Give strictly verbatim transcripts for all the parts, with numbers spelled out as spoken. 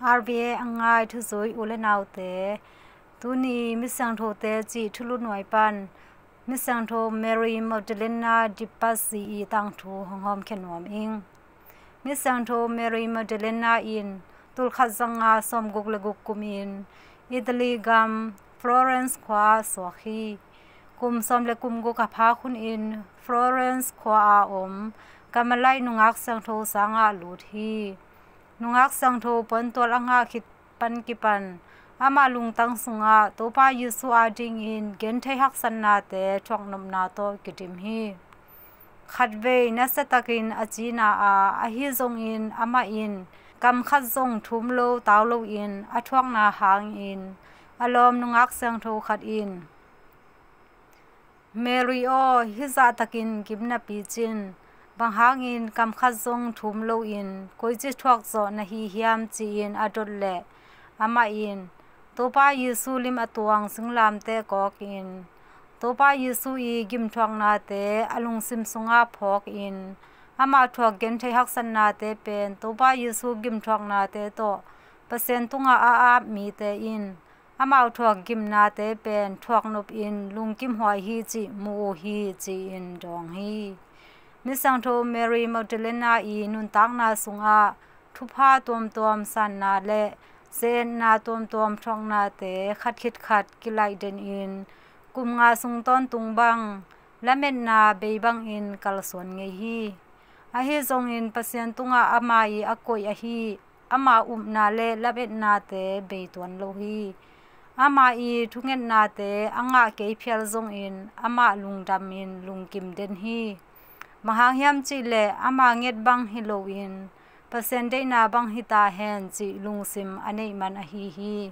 R V A a ngai thuzui u le naute, tuni Misiangthote cih thulu nuai pan Misiangtho Mary Magdalena de Pazzi ii tangthu hong hawmkhia nuam ing. Misiangtho Mary Magdalena in tulkhat zanga sawmguk le guk kumin Italy gam Florence khua ah suak hi. Kum sawm le kum guk a phak hunin Florence khua a om Carmelite nungak siangtho sangah lut hi. Nungak siangtho puantual a ngah khit pan kipan amah lungtang sungah Topa Jesu adingin genthei haksatnate thuaknopna tawh kidim hi. Khatvei nasiatakin a cina a, ahi zongin amah in kam khat zong thum lo tau loin a thuakna hangin a lawm nungak siangtho khat in, "Mary aw, hih zahtakin gim na picin, bang hangin kam khat zong thum loin koici thuak zawh na hi hiam?" ci-in a dot leh amah in Topa Jesu lim a tuang singlamteh kawkin Topa Jesu ii gimthuaknate a lungsim sungah phawkin amah thuak genthei haksatnate pen Topa Jesu gimthuaknate tawh Pasian tungah a ap mite in amau thuak gimnate pen thuaknopin lungkimhuai hi cih mu uh hi, ci-in dawng hi. Misiangtho Mary Magdalena ii nuntakna sungah thupha tuamtuam sanna le ze-etna tuamtuam thuaknate khat khit khat kilaihdenin kum nga sung tawntung bang lametna bei bangin kalsuan ngei hi. Ahi zongin Pasian tungah ama ii a koih ahi ama upna le lametnate bei tuan lo hi. Ama ii thungetnate a ngah kei phial zongin amah lungdamin lungkim den hi. Bang hang hiam cihleh ama nget bang hi loin Pasian deihna bang hi ta hen cih lungsim a neih man ahi hi.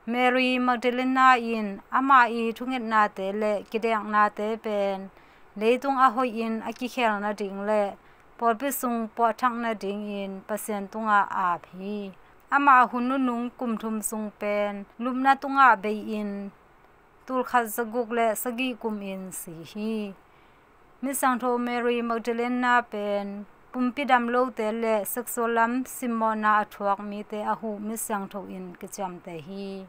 Mary Magdalena in ama ii thungetnate le kideknate pen leitung a hoihin a kikhel nading le pawlpi sung puahthak nadingin Pasian tungah ap hi. Ama hun nunung kum thum sung pen lupna tungah bei-in tulkhat zaguk le sagih kumin si hi. Misiangtho Mary Magdalena pen pumpi dam lote le sexual lam simmawhna a thuak mite a huh misiangtho in kiciamteh hi.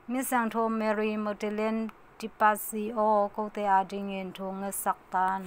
Misiangtho Mary Magdalene de Pazzi aw, kote adingin thu ngetsak tan.